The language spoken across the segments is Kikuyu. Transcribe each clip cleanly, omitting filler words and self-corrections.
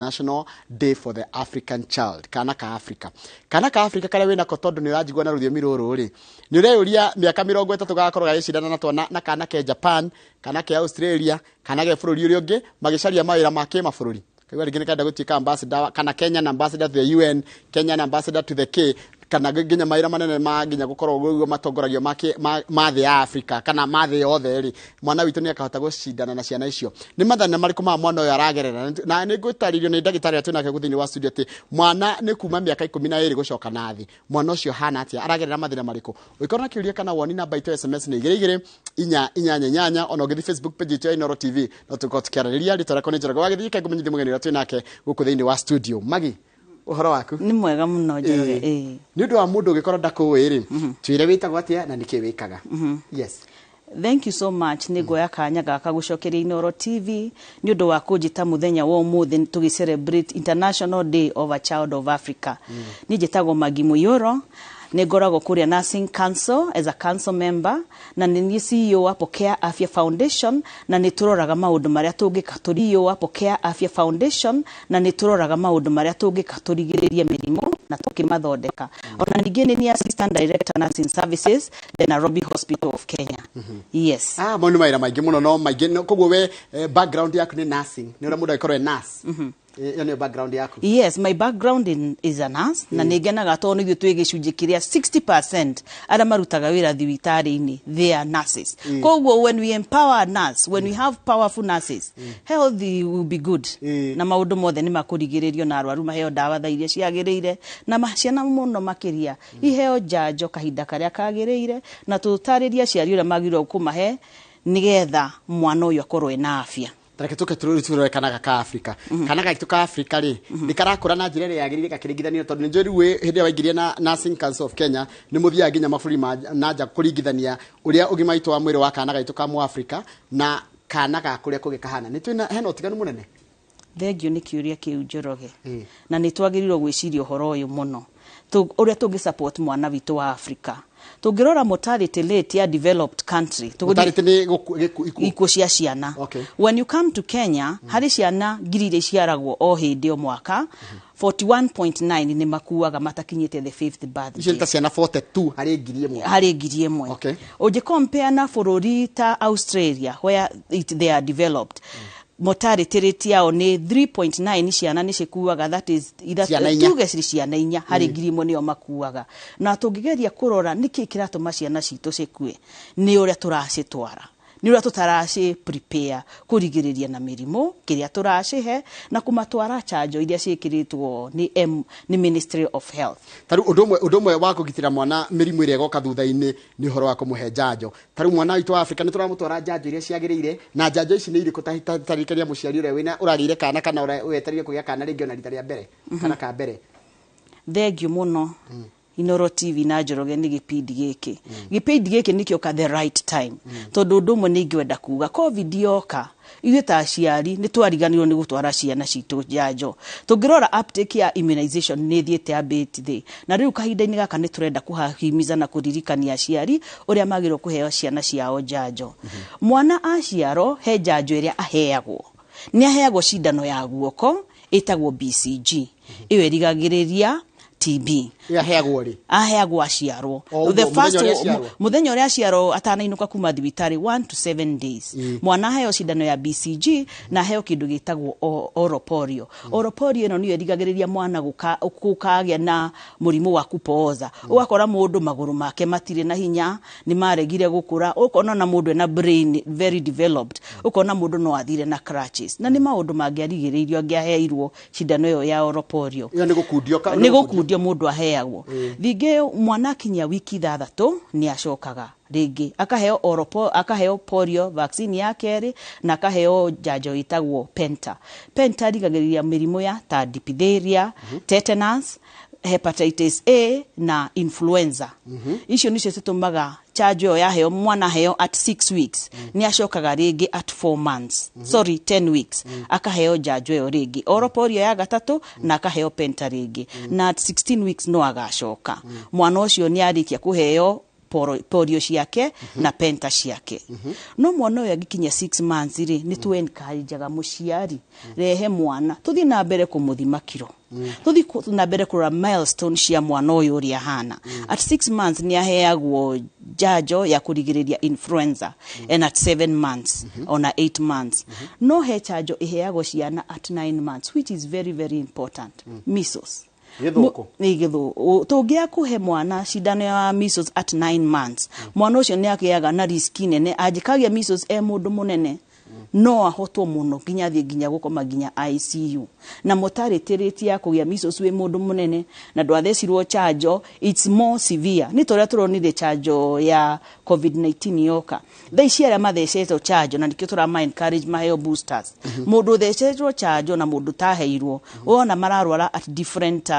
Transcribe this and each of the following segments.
National Day for the African Child, kana ka Africa, kana ka Africa karĩa wĩnako, tondũ nĩ ũranjigua na rũthiomi rũrũ rĩ, nĩ ũreyũria mĩaka 30 gagakorwo gagĩcindana na twana na kana ke Japan, kana ke Australia, kana ke bũrũri ũrĩa ũngĩ, magĩcaria mawĩra ma kĩmabũrũri. Kaigua rĩngĩ nĩ kenda gũtuĩka ambassador, kana Kenyan ambassador to the UN, Kenyan ambassador to the K, kana nginya mawĩra manene ma nginya gũkorwo ũguo matongoragio ma thĩ ya Africa kana ma thĩ yothe rĩ, mwana witũ nĩ akahota gũcindana na ciana icio? Nĩ mathĩna marĩkũ ma mwana ũyũ aragerera? Na nĩ ngũtarĩrio nĩ ndagĩtarĩ ũrĩa twĩnake gũkũ thĩinĩ wa studio atĩ mwana nĩ kuma mĩaka 12 gũcoka na thĩ, mwana ũcio hana atĩa, aragerera mathĩna marĩkũ? Ũngĩkorwo na kĩũria kana woni, namba itũ ya SMS nĩ 22488. Ona ũngĩthiĩ Facebook page itũ ya Inooro TV, no tũkorwo tũkĩarĩrĩria. Rĩtwa rĩakwa nĩ Njoroge wa Gĩthiĩ. Kengũmenyithie mũgeni ũrĩa twĩnake gũkũ thĩinĩ wa studio. Magi, ũhoro waku? Nĩ mwega mũno, Njoroge. Ĩĩ. Nĩ ũndũ wa mũndũ ũngĩkorwo ndakũĩ rĩ, twĩre wĩtagwo atĩa na nĩkĩ wĩkaga. Yes. Thank you so much. Nĩ nguoya kanya gaka gũcokeria Inooro TV nĩ ũndũ wa kũnjĩta mũthenya wa ũmũthĩ tũgĩ celebrate International Day of a Child of Africa. Niĩ njĩtagwo Magi Mũiyũro, nĩ ngoragwo kũrĩa Nursing Council as a council member, na nĩ niĩ CEO wa Pokea Afya Foundation, na nĩ tũroraga maũndũ marĩa tũngĩka tũrĩ CEO wa Pokea Afya Foundation, na nĩ tũroraga maũndũ marĩa tũngĩka tũrigĩrĩrie mĩrimũ na tũkĩmathondeka. Ona ningĩ nĩ niĩ Assistant Director Nursing Services, the Nairobi Hospital of Kenya. Yes. Ah, mau nĩ mawĩra maingĩ mũno, no maingĩ. Koguo we background yaku nĩ nursing, nĩ ũrĩa mũndũ angĩkorwo e nurse. Ĩyo nĩyo background yaku? Yes, my background is a nurse, na nĩ ngenaga tondũ nĩguo twĩ gĩcunjĩ kĩrĩa 60% arĩa marutaga wĩra thibitarĩ-inĩ, they are nurses. Koguo when we empower nurse, when we have powerful nurses, health will be good. Na maũndũ mothe nĩ makũrigĩrĩrio, na arwaru maheo ndawa tha iria ciagĩrĩire, na ciana mũno makĩria iheo njanjo kahinda karĩa kagĩrĩire, na tũtarĩrie aciari ũrĩa magĩrĩirwo kũmahe nĩgetha mwana ũyũ akorwo ena afya. Tareke tũke tũrore kana gaka Africa, kana gaitũ ka Africa rĩ, nĩ karakũra na njĩra ĩrĩa yagĩrĩire gakĩringithanio? Tondũ nĩ njũĩ rĩu hĩndĩ ĩrĩa waingĩria na Nursing Council of Kenya, nĩ mũthiaga nginya mabũrũri ma na nja kũringithania ũrĩa ũgima witũ wa mwĩrĩ wa kana gaitũ ka Mũafrika na kana ga kũrĩa kũngĩ kahana. Nĩ twĩna hena ũtiganu mũnene? Thengiũ nĩ kĩũria kĩu, Njoroge. Na nĩ twagĩrĩirwo gwĩciria ũhoro ũyũ mũno, ũrĩa tũngĩ support mwana witũ wa Africa. Tũngĩrora mortality rate ya developed country, Mortality nĩ ikuũ. Ikuũ cia ciana. When you come to Kenya, harĩ ciana 1,000 iria iciaragwo o hĩndĩ o mwaka, 41.9 nĩ makuaga matakinyĩte the fifth birthday. Icio nĩ ta ciana 42 harĩ 1,000. Harĩ 1,000. Ũngĩ compare na bũrũri ta Australia, where they are developed, mortality rate yao nĩ 3.9 ciana nĩ cikuaga, that is Ciana 4. Tuge ci ciana 4 harĩ 1,000 nĩo makuaga. Na tũngĩgeria kũrora nĩkĩ kĩratũma ciana citũ cikue, nĩ ũrĩa tũracitwara, nĩ ũrĩa tũtaraci prepare kũrigĩrĩria na mĩrimũ, kĩrĩa tũracihe na kũmatwara chanjo iria ciĩkĩrĩtwo nĩ Ministry of Health. Tarĩu ũndũ ũmwe wa kũgitĩra mwana mĩrimũ ĩrĩa ĩgoka thutha-inĩ nĩ ũhoro wa kũmũhe njanjo. Tarĩu mwana witũ wa Afrika, nĩ tũramũtwara njanjo iria ciagĩrĩire? Na njanjo ici nĩ irĩkũ? Tarĩkĩria mũciari ũrĩa wĩna ũragĩire kana, kana ũrĩa wetereire kũgĩa kana rĩngĩ ona rita rĩa mbere, kana ka mbere. Thengiũ mũno, Inooro TV na Njoroge, nĩ gĩpindi gĩkĩ. Gĩpindi gĩkĩ nĩkĩoka the right time, tondũ ũndũ ũmwe nĩ ingĩenda kuga, COVID yoka, ithuĩ ta aciari nĩ twariganĩrwo nĩ gũtwara ciana citũ njanjo. Tũngĩrora uptake ya immunization nĩ ĩthiĩte yambĩtie thĩ, na rĩu kahinda-inĩ gaka nĩ tũrenda kũhahimiza na kũririkania aciari ũrĩa magĩrĩirwo kũheo ciana ciao njanjo. Mwana aciarwo, he njanjo ĩrĩa aheagwo. Nĩ aheagwo cindano ya guoko ĩtagwo BCG, ĩyo ĩrigagĩrĩria TB. Ĩyo aheagwo rĩ? Aheagwo aciarwo. O The ũguo, mũthenya first ũrĩa aciarwo? Mũthenya ũrĩa aciarwo, atanainũka kuma thibitarĩ, 1 to 7 days, mwana aheo cindano ya BCG na aheo kĩndũ gĩtagwo oral polio. Oral polio ĩno nĩyo ĩrigagĩrĩria mwana gũkagĩa na mũrimũ wa kupooza, ũgakora mũndũ magũrũ make matirĩ na hinya, nĩ maregire gũkũra, ũkona na mũndũ ena brain very developed, ũkona mũndũ no athire na crutches, na nĩ maũndũ mangĩarigĩrĩirio angĩaheirwo cindano ĩyo ya oral polio. Ĩyo nĩ gũkundio Nĩ gũkundio mũndũ aheagwo. Ningĩ mwana akinyia wiki 6 nĩ acokaga rĩngĩ akaheo akaheo polio vaccine ya kerĩ, na akaheo njanjo ĩtagwo penta. Penta ĩrigagĩrĩria mĩrimũ ya ta diphtheria, tetanus, hepatitis A na influenza. Icio nĩcio citũmaga chanjo ĩyo yaheo mwana, aheo at 6 weeks, nĩ acokaga rĩngĩ at 4 months, sorry, 10 weeks, akaheo njanjo ĩyo rĩngĩ, oral polio ya gatatũ, na akaheo penta rĩngĩ, na at 16 weeks no agacoka. Mwana ũcio nĩ arĩkia kũheo polio ciake na penta ciake. No mwana ũyũ angĩkinyia 6 months rĩ, nĩ tũ encourageaga mũciari, rehe mwana tũthiĩ na mbere kũmũthima kiro, tũthiĩ na mbere kũrora milestone cia mwana ũyũ ũrĩa ahana. At 6 months nĩ aheagwo njanjo ya kũrigĩrĩria influenza, and at 7 months ona 8 months. No he chanjo ĩheagwo ciana at 9 months, which is very very important, measles. Gĩthũkũ. Nĩ gĩthũkũ. Tũngĩaga kũhe mwana cindano ya measles at 9 months, mwana ũcio nĩ agĩaga na risk nene. Angĩkagĩa measles e mũndũ mũnene, no ahotwo mũno nginya athiĩ nginya gũkoma nginya ICU. Na mortality rate ya kũgĩa measles wĩ mũndũ mũnene na ndwathecirwo chanjo, it's more severe. Nĩ ta ũrĩa tũronire chanjo ya COVID-19 yoka. Thaa ici arĩa mathecetwo chanjo, na nĩkĩo tũrama encourage maheo boosters, mũndũ ũthecetwo chanjo na mũndũ ũtaheirwo, wona mararwara at different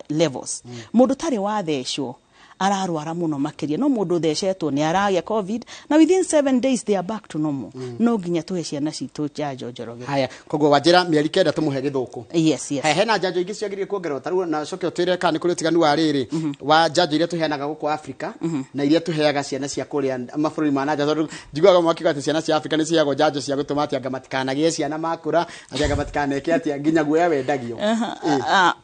levels. Mũndũ ũtarĩ wathecwo ararwara mũno makĩria, no mũndũ ũthecetwo nĩ aragĩa COVID na within 7 days they are back to normal. No nginya tũhe ciana citũ njanjo, Njoroge. Haya, koguo wanjĩra mĩeri 9 tũmũhe gĩthũkũ. Yes. He hena njanjo ingĩ ciagĩrĩire kuongererwo ta rĩu, na coke ũtwĩre kana nĩ kũrĩ ũtiganu wa rĩrĩ wa njanjo iria tũheanaga gũkũ Afrika na iria tũheaga ciana cia kũrĩa mabũrũri ma nanja, tondũ njiguaga makiuga atĩ ciana cia Afrika nĩ ciheagwo njanjo cia gũtũma atĩ anga matikanagĩe ciana makũra, atĩ anga matikaneke atĩa, nginya guoya wendagio.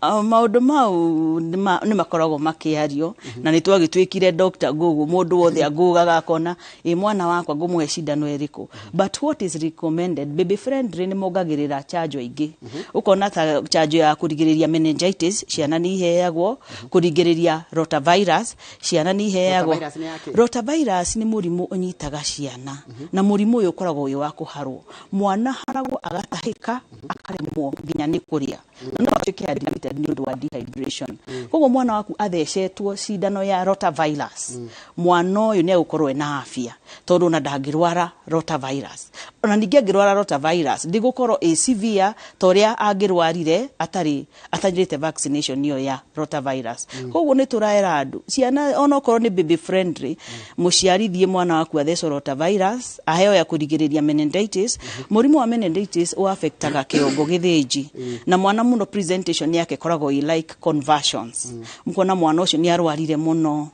Maũndũ mau nĩ makoragwo makĩario, na nĩ twagĩtuĩkire Dr. Google, mũndũ wothe angũgaga akona ĩ mwana wakwa ngũmũhe cindano ĩrĩkũ. But what is recommended, baby friendly nĩ mongagĩrĩra chanjo ingĩ. Ũkona ta chanjo ya kũrigĩrĩria meningitis ciana nĩ iheagwo, kũrigĩrĩria rotavirus ciana nĩ iheagwo. Rotavirus nĩ ya kĩ? Rotavirus nĩ mũrimũ ũnyitaga ciana, na mũrimũ ũyũ ũkoragwo wĩ wa kũharwo. Mwana haragwo agatahĩka, akaremwo nginya nĩ kũrĩa, na no atuĩke admitted nĩ ũndũ wa dehydration. Koguo mwana waku athecetwo cindano ya rotavirus, mwana ũyũ nĩ egũkorwo ena afya, tondũ ona ndangĩrwara rotavirus. Ona ningĩ angĩrwara rotavirus, ndĩgũkorwo ĩ severe ta ũrĩa angĩrwarire atarĩ atanyĩrĩte vaccination ĩyo ya rotavirus. Koguo nĩ tũraera andũ ciana, onokorwo nĩ baby friendly, mũciari thiĩ mwana waku athecwo rotavirus, aheo ya kũrigĩrĩria meningitis. Mũrimũ wa meningitis ũaffectaga kĩongo gĩthĩnji, na mwana mũno presentation yake ĩkoragwo ĩ like convulsions. Mkona mwana ũcio nĩ arwarire mũno,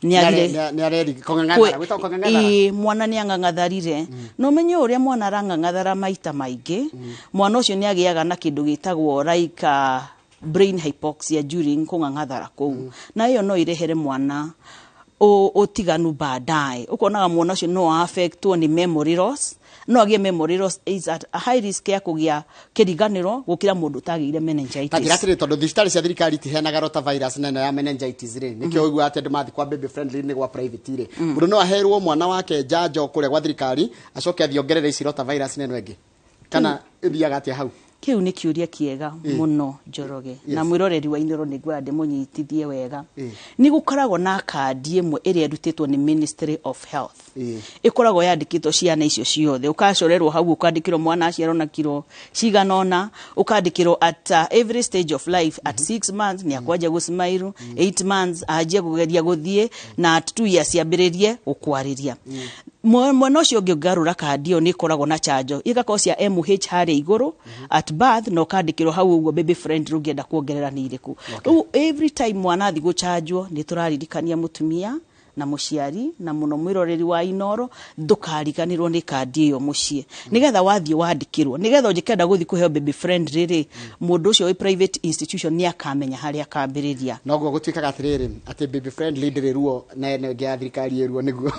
nĩ agire Nĩ areri kũng'ang'athara, gwĩtagwo kũng'ang'athara. Ĩĩ, mwana nĩ ang'ang'atharire. Na ũmenye ũrĩa mwana arang'ang'athara maita maingĩ, mwana ũcio nĩ agĩaga na kĩndũ gĩtagwo like brain hypoxia during kũng'ang'athara kũu, na ĩyo no ĩrehere mwana ũtiganu baadaye. Ũkonaga mwana ũcio no affectwo nĩ memory loss, no agĩe memory loss, is at a high risk ya kũgĩa kĩriganĩro gũkĩra mũndũ ũtagĩire meningitis. Ta njĩra atĩrĩ, tondũ thibitarĩ cia thirikari itiheanaga rotavirus na ĩno ya meningitis rĩ, nĩkĩo ũiguaga atĩ andũ mathiĩ kwa baby friendly nĩ gwa private rĩ, mũndũ no aherwo mwana wake njanjo kũrĩa gwa thirikari, acoke athiĩ ongerere ici rotavirus na ĩno ĩngĩ, kana ĩthiaga atĩa hau? Kĩu nĩ kĩũria kĩega mũno, Njoroge, na mwĩroreri wa Inooro nĩ ngwenda ndĩmũnyitithie wega. Nĩ gũkoragwo na kandi ĩmwe ĩrĩa ĩrutĩtwo nĩ Ministry of Health, ĩkoragwo yandĩkĩtwo ciana icio ciothe, ũkacorerwo hau, ũkandĩkĩrwo mwana aciarwo na kiro cigana ũna, ũkandĩkĩrwo at every stage of life. At 6 months nĩ akwanjia gũcmairu, 8 months anjie kũgeria gũthiĩ, na at 2 years ambĩrĩrie gũkwarĩria. Mwena ũcio ũngĩ, ũngarũra kandi ĩyo, nĩ ĩkoragwo na chanjo igakorwo cia MH harĩa igũrũ at birth, na ũkandĩkĩrwo hau ũguo baby friend ũngĩenda kuongerera nĩ irĩkũ. Rĩu every time mwana athiĩ gũchanjwo, nĩ tũraririkania mũtumia na mũciari na mũno mwĩroreri wa Inooro, ndũkariganĩrwo nĩ kandi ĩyo mũciĩ, nĩgetha wathiĩ wandĩkĩrwo, nĩgetha ũngĩkenda gũthiĩ kũheo baby friend rĩrĩ, mũndũ ũcio wĩ private institution nĩ akamenya harĩa akambĩrĩria. Noguo gũtuĩkaga atĩrĩrĩ, atĩ baby friendly ndĩrĩ ruo na ĩno ĩngĩ ya thirikari ĩ ruo, nĩguo?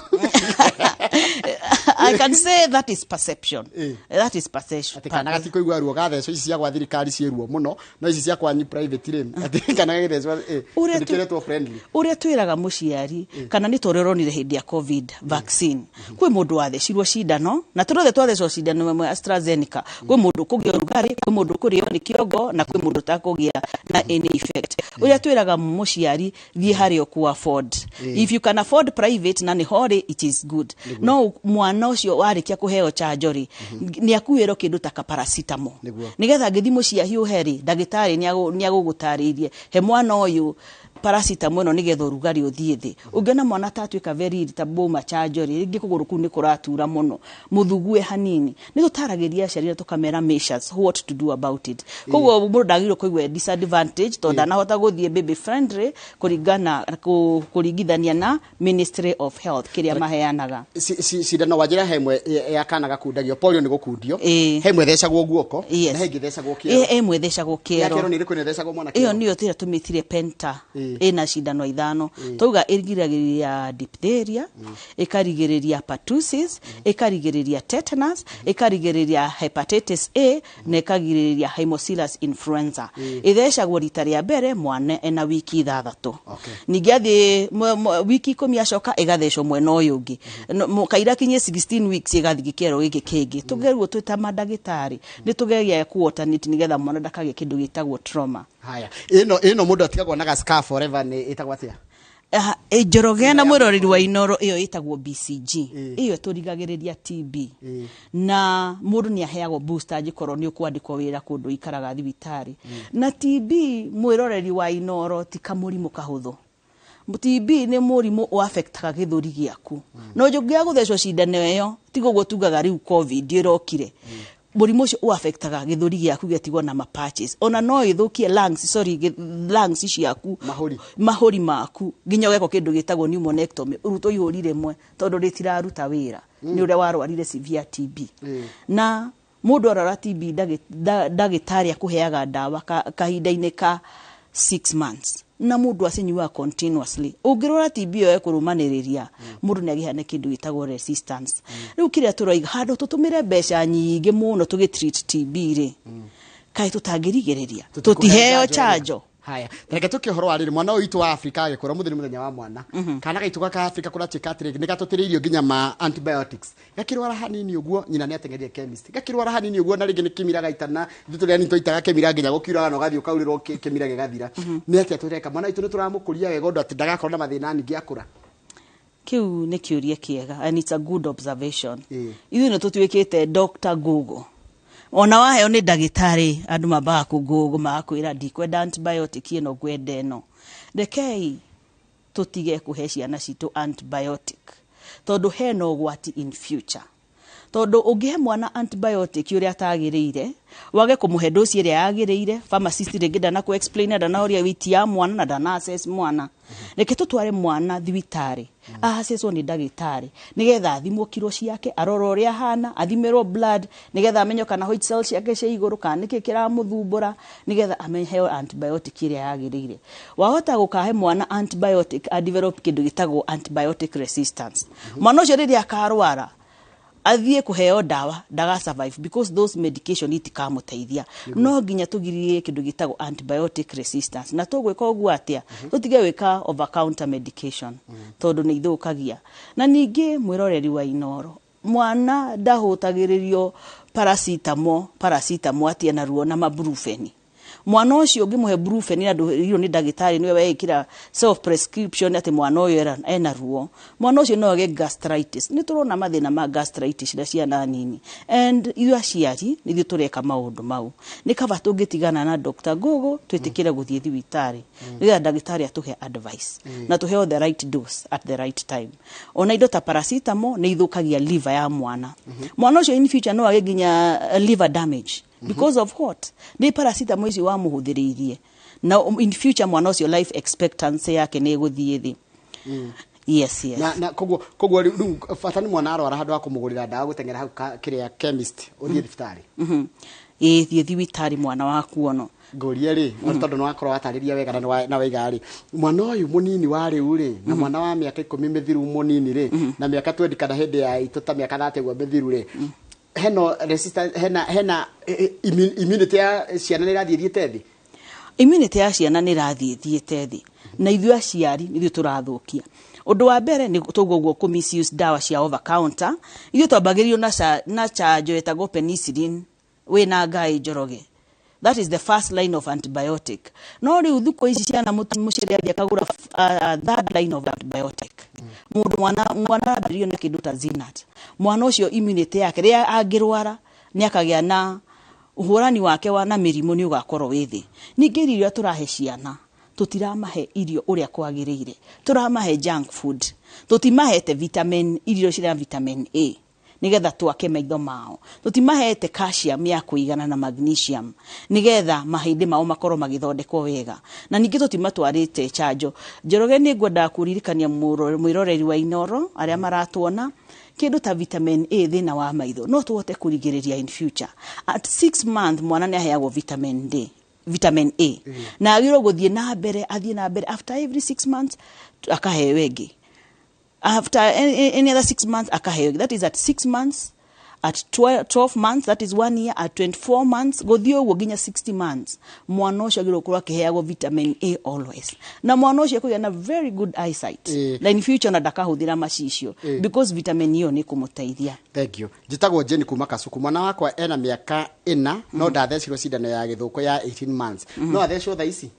I can say that is perception. That is perception. Atĩ kana gatikũigua ruo gathecwo, ici cia gwa thirikari ciĩ ruo mũno, no ici cia kwanyu private rĩ, atĩ kana gagĩthecwo Ũrĩa nĩkĩretwo friendly. Ũrĩa twĩraga mũciari, kana nĩ ta ũrĩa ũronire hĩndĩ ya COVID vaccine, kwĩ mũndũ wathecirwo cindano, na tũrothe twathecwo cindano ĩmwe AstraZeneca, kwĩ mũndũ kũgĩa ũrugarĩ, kwĩ mũndũ kũrĩo nĩ kĩongo, na kwĩ mũndũ ũtakũgĩa na any effect. Ũrĩa twĩraga mũciari, thiĩ harĩa ũkũ afford. If you can afford private na nĩho rĩ, it is good. No mwana ũcio warĩkia kũheo chanjo rĩ, nĩ akuĩrwo kĩndũ ta paracetamol, Nĩguo. nĩgetha angĩthiĩ mũciĩ ahiũhe rĩ, ndagĩtarĩ nĩ agũgũtarĩirie he mwana ũyũ Paracetamol ĩno nĩgetha ũrugarĩ ũthiĩ thĩ. Ũngĩona mwana ta atuĩka very irritable, uma chanjo rĩ, rĩngĩ kũgũrũ kũu nĩ kũratura mũno, mũthugue hanini. Nĩ tũtaragĩria aciari na tũkamera measures what to do about it. Koguo mũndũ ndagĩrĩirwo kũigua disadvantage tondũ ndanahota gũthiĩ baby friendly kũringana kũringithania na Ministry of Health kĩrĩa maheanaga. Cindano wanjĩra he ĩmwe ya kana gakundagio, polio nĩ gũkundio. He ĩmwe ĩthecagwo guoko na he ĩngĩ ĩthecagwo kĩero. Ĩmwe ĩthecagwo Ya kĩero. kĩero nĩ ĩrĩkũ ĩno ĩthecagwo mwana Ĩyo kĩero? Nĩyo tĩrĩa tũmĩtire penta. Ĩna cindano ithano. Twauga ĩrigagĩrĩria diphtheria, ĩkarigĩrĩria pertussis, ĩkarigĩrĩria tetanus, ĩkarigĩrĩria hepatitis A na ĩkagirĩrĩria Haemophilus influenza. Ĩthecagwo rita rĩa mbere mwana ena wiki 6. Ningĩ athiĩ wiki 10 acoka ĩgathecwo mwena ũyũ ũngĩ. Kaira kinye 16 weeks ĩgathiĩ kĩero gĩkĩ kĩngĩ. Tũgeruo twĩ ta mandagĩtarĩ nĩ tũgeria ku alternate nĩgetha mwana ndakagĩe kĩndũ gĩtagwo trauma. Haya, ĩno mũndũ atigagwo na ga scar forever nĩ ĩtagwo atĩa? Njoroge na mwĩroreri wa Inoro, ĩyo ĩtagwo BCG. Ĩyo ĩtũrigagĩrĩria TB na mũndũ nĩ aheagwo booster angĩkorwo nĩ ũkwandĩkwo wĩra kũndũ ikaraga thibitarĩ. Na TB, mwĩroreri wa Inoro, ti kamũrimũ kahũthũ. TB nĩ mũrimũ ũafectaga gĩthũri gĩaku no njũngĩaga gũthecwo cindano ĩyo, tiga ũguo tugaga rĩu COVID ĩrokire. Mũrimũ ũcio ũafectaga gĩthũri gĩaku gĩgatigwo na ma patches, ona no ĩthũkie lungs, sorry, lungs ciaku. Mahũri. Mahũri maku, nginya ũgekwo kĩndũ gĩtagwo pneumonectomy, ũrutwo ihũri rĩmwe tondũ rĩtiraruta wĩra nĩ ũrĩa warwarire severe TB. Na mũndũ arwara TB, ndagĩtarĩ akũheaga ndawa kahinda-inĩ ka 6 months na mũndũ acinyuaga continuously. Ũngĩrwara TB ĩyo ĩkũrũmanĩrĩria, mũndũ nĩ agĩaga na kĩndũ gĩtagwo resistance. Rĩu kĩrĩa tũroiga, handũ tũtũmĩre mbeca nyingĩ mũno tũgĩ treat TB rĩ, kaĩ tũtangĩrigĩrĩria tũtiheo chanjo? Haya, reke tũke ũhoro wa rĩrĩ, mwana ũyũ witũ wa Afrika agĩkũra, mũthĩ nĩ mũthenya wa mwana, kana gaitũ gaka Afrika kũratuĩka atĩrĩ nĩ gatũtĩrĩirio nginya ma antibiotics. Gakĩrwara hanini ũguo, nyina nĩ ateng'erire chemist. Gakĩrwara hanini ũguo, na rĩngĩ nĩ kĩmira gaitana, ithuĩ tũrĩ anini twaitaga kĩmira nginya gũkiuraga na ũgathiĩ ũkaurĩrwo kĩmira gĩgathira. Nĩ atĩa tũreka mwana witũ? Nĩ tũramũkũria wega ũndũ atĩ ndagakorwo na mathĩna ningĩ akũra? Kĩu nĩ kĩũria kĩega and it's a good observation. Ithuĩ nĩ tũtuĩkĩte Dr Google. Ona waheo nĩ ndagĩtarĩ, andũ mambaga kũ Google, magakwĩra ndikwenda antibiotic ĩno, ngwenda ĩno. Rekei tũtige kũhe ciana citũ antibiotic tondũ hena ũgwati in future, tondũ ũngĩhe mwana antibiotic ũrĩa atagĩrĩire, wage kũmũhe dose ĩrĩa yagĩrĩire, pharmacist rĩngĩ ndana explain, ndanaũria weight ya mwana na ndana assess mwana. Reke tũtware mwana thibitarĩ ahacecwo nĩ ndagĩtarĩ nĩgetha athimwo kiro ciake, arorwo ũrĩa ahana, athimĩrwo blood nĩgetha amenye kana white cells ciake cia igũrũ kana nĩkĩ kĩramũthumbũra, nĩgetha aheo antibiotic ĩrĩa yagĩrĩire. Wahota gũkahe mwana antibiotic, a develop kĩndũ gĩtagwo antibiotic resistance. Mwana ũcio rĩrĩa akarwara athiĩ kũheo ndawa, ndaga survive because those medication itikamũteithia. No nginya tũgirĩrĩrie kĩndũ gĩtagwo antibiotic resistance. Na tũgwĩka ũguo atĩa? Tũtige gwĩka over counter medication tondũ nĩ ithũkagia. Na ningĩ, mwĩroreri wa Inoro, mwana ndahũtagĩrĩrio paracetamol, paracetamol atia na ruo na mabrufeni. Mwana ũcio ũngĩmũhe brufen na ndũheirwo nĩ ndagĩtarĩ, nĩwe weĩkĩra self prescription atĩ mwana ũyũ ena ruo, mwana ũcio no agĩe gastritis. Nĩ tũrona mathĩna ma gastritis na ciana nini, and ithuĩ aciari nithuĩ tũreka maũndũ mau. Nĩ kaba tũngĩtigana na Dr Google, twĩtĩkĩre gũthiĩ thibitarĩ nĩgetha ndagĩtarĩ atũhe advice na tũheo the right dose at the right time. Ona indo ta paracetamol nĩ ithũkagia liver ya mwana. Mwana ũcio in future no agĩe nginya liver damage. Because of what? Nĩ paracetamol icio wamũhũthĩrĩirie. Na in future mwana ũcio life expectancy yake nĩ ĩgũthiĩ thĩ. Yes. Na koguo rĩu bata nĩ mwana arwara, handũ ha kũmũgũrĩra ndawa, gũteng'era hau kĩrĩa chemist, ũthiĩ thibitarĩ. Ĩĩ, thiĩ thibitarĩ mwana waku ono. Ngũrie rĩ, tondũ nĩ wakorwo watarĩria wega na na waiga rĩ, mwana ũyũ mũnini wa rĩu rĩ na mwana wa mĩaka 10 mĩthiru mũnini rĩ na mĩaka 20 kana hĩndĩ ya itũ ta mĩaka 30 ũguo mĩthiru rĩ, hena resistance, hena immunity ya ciana nĩ ĩrathiĩ ĩthiĩte thĩ? Immunity ya ciana nĩ ĩrathiĩ ĩthiĩte thĩ na ithuĩ aciari nithuĩ tũrathũkia. Ũndũ wa mbere nĩ tũguo ũguo kũ misuse ndawa cia over counter. Ithuĩ twambagĩrĩrio na chanjo ĩtagwo penicillin wĩna Ngai Njoroge. That is the first line of antibiotic. No rĩu thukũ ici ciana, mũciari athiĩ akagũra third line of antibiotic. Mũndũ mwana arambĩrĩrio na kĩndũ ta Zinat. Mwana ũcio immunity yake, rĩrĩa angĩrwara, nĩ akagĩa na ũhũrani wake wa na mĩrimũ nĩ ũgakorwo wĩ thĩ. Ningĩ irio iria tũrahe ciana, Tũtiramahe irio ũrĩa kwagĩrĩire, tũramahe junk food, tũtimahete vitamin, irio cira vitamin A nigetha twake maitho mao, tũtimahete calcium ya kũigana na magnesium nigetha mahĩndĩ mao makorwo magĩthondekwo wega, na ningĩ tũtimatwarĩte chanjo. Njoroge, nĩ ngwendaga kũririkania mwĩroreri wa Inoro arĩa maratuona kĩndũ ta vitamin A, thĩna wa maitho no tũhote kũrigĩrĩria in future. At 6 months mwana nĩ aheagwo vitamin D, vitamin A, na agĩrĩirwo gũthiĩ na mbere, athiĩ na mbere after every 6 months akaheo ĩngĩ, after any other 6 months akaheo. That is at 6 months, at 12 months, that is one year, at 24 months, gũthiĩ ũguo nginya 60 months. Mwana ũcio agĩrĩirwo gũkorwo akĩheagwo vitamin A always, na mwana ũcio ekũgĩa na very good eyesight na in future na ndakahũthĩra macicio because vitamin ĩyo nĩ kũmũteithia. Thank you. Njĩtagwo Jane kuma Kasuku. Mwana wakwa ena mĩaka 4, no ndathecirwo cindano ya gĩthũkũ ya 18 months. No athecwo thaa ici?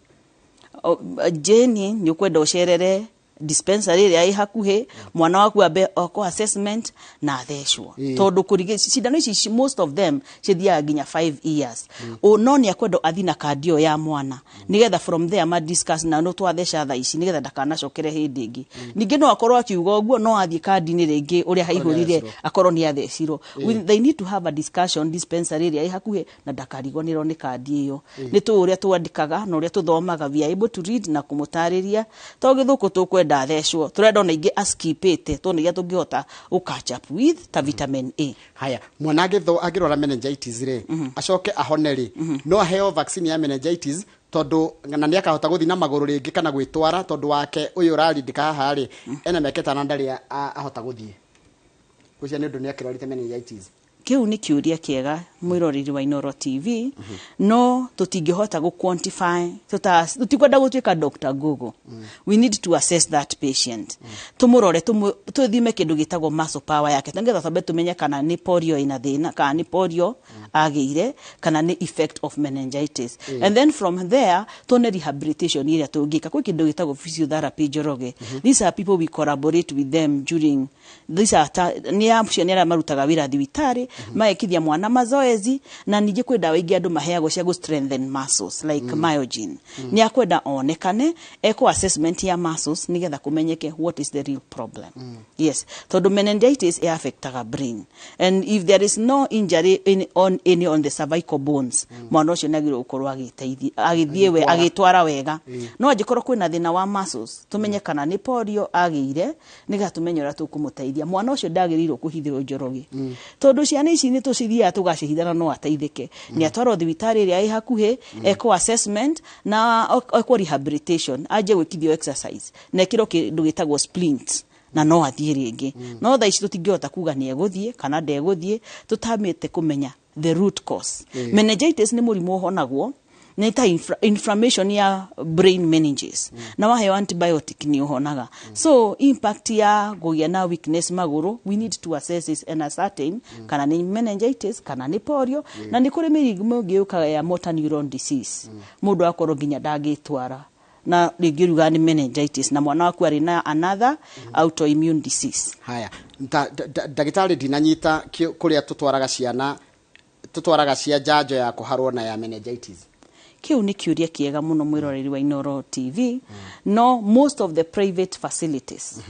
Jane, nĩ ũkwenda ũcerere dispensary ĩrĩa ĩ hakuhĩ, mwana waku ambe okwo assessment na athecwo, tondũ kũrigĩ cindano ici most of them cithiaga nginya 5 years. O, no nĩ akwenda athi na kandi ĩyo ya mwana nigetha from there ma discuss na no twatheca thaa ici nigetha ndakanacokere hĩndĩ ĩngĩ. Ningĩ no akorwo akiuga ũguo, no athiĩ kandi-inĩ rĩngĩ ũrĩa haihũrire athecirwo. Akorwo nĩ athecirwo. They need to have a discussion dispensary ĩrĩa ĩ hakuhĩ na ndakariganĩrwo nĩ kandi ĩyo. Nĩ tũĩ ũrĩa twandĩkaga na ũrĩa tũthomaga, we are able to read na kũmũtarĩria to gĩthũkũ tũkwenda athecwo, tũrenda ona ingĩ askipĩte tondũ iria tũngĩhota gũ catch up with ta vitamin A. Haya, mwana angĩrwara meningitis rĩ, acoke ahone rĩ, no aheo vaccine ya meningitis tondũ na nĩ akahota gũthiĩ na magũrũ rĩngĩ kana gwĩtwara? Tondũ wake ũyũ ũrarindĩka haha rĩ, ena mĩaka 5, ndarĩ ahota gũthiĩ ũcio nĩ ũndũ nĩ akĩrwarĩte meningitis. Kĩu nĩ kĩũria kĩega, mwĩroreri wa Inoro TV. No tũtingĩhota gũ quantify, tũtikwenda gũtuĩka Dr. Google. We need to assess that patient, tũmũrore, tũthime kĩndũ gĩtagwo muscle power yake nĩgetha twambe tũmenye kana nĩ polio ĩna thĩna, kana nĩ polio agĩire, kana nĩ effect of meningitis, and then from there tuone rehabilitation ĩrĩa tũngĩka. Kwĩ kĩndũ gĩtagwo physiotherapy, Njoroge. These are people we collaborate with them during these are nĩ acio nĩ arĩa marutaga wĩra thibitarĩ, magekithia mwana mazoezi, na ningĩ kwĩ ndawa ingĩ andũ maheagwo cia gũ strengthen muscles like myogen. Nĩ akwenda onekane ekwo assessment ya muscles nĩgetha kũmenyeke what is the real problem. Yes, tondũ meningitis ĩ affectaga brain, and if there is no injury in, on any on the cervical bones, mwana ũcio nĩ agĩrĩirwo gũkorwo agĩteithia agĩthiĩ we agĩtwara wega. No angĩkorwo kwĩna thĩna wa muscles, tũmenye kana nĩ polio agĩire nĩgetha tũmenye ũrĩa tũkũmũteithia. Mwana ũcio ndagĩrĩirwo kũhithĩrwo, Njoroge, tondũ ciana ici nĩ tũcithiaga tũgacihitha na no ateithĩke. Nĩ atwarwo thibitarĩ ĩrĩa ĩ hakuhĩ, ekwo assessment na ekwo rehabilitation, anjie gwĩkithio exercise na ekĩrwo kĩndũ gĩtagwo splint na no athiĩ rĩngĩ. No thaa ici tũtingĩhota kuga nĩ egũthiĩ kana ndegũthiĩ tũtamĩte kũmenya the root cause. Meningitis nĩ mũrimũ ũhonagwo, nĩ ta inflammation ya brain meninges, na waheo antibiotic nĩ ũhonaga. So impact ya kũgĩa na weakness magũrũ, we need to assess this and ascertain kana nĩ meningitis kana nĩ polio. Na nĩ kũrĩ mĩrimũ ĩngĩ yũkaga ya motor neuron disease, mũndũ akorwo nginya ndangĩtwara, na rĩngĩ ruga nĩ meningitis na mwana waku arĩ na another autoimmune disease. Haya, ndagĩtarĩ, ndinanyita kũrĩa tũtwaraga ciana, tũtwaraga cia njanjo ya kũharwo na ya meningitis. Kĩu nĩ kĩũria kĩega mũno, mwĩroreri wa Inoro TV. No most of the private facilities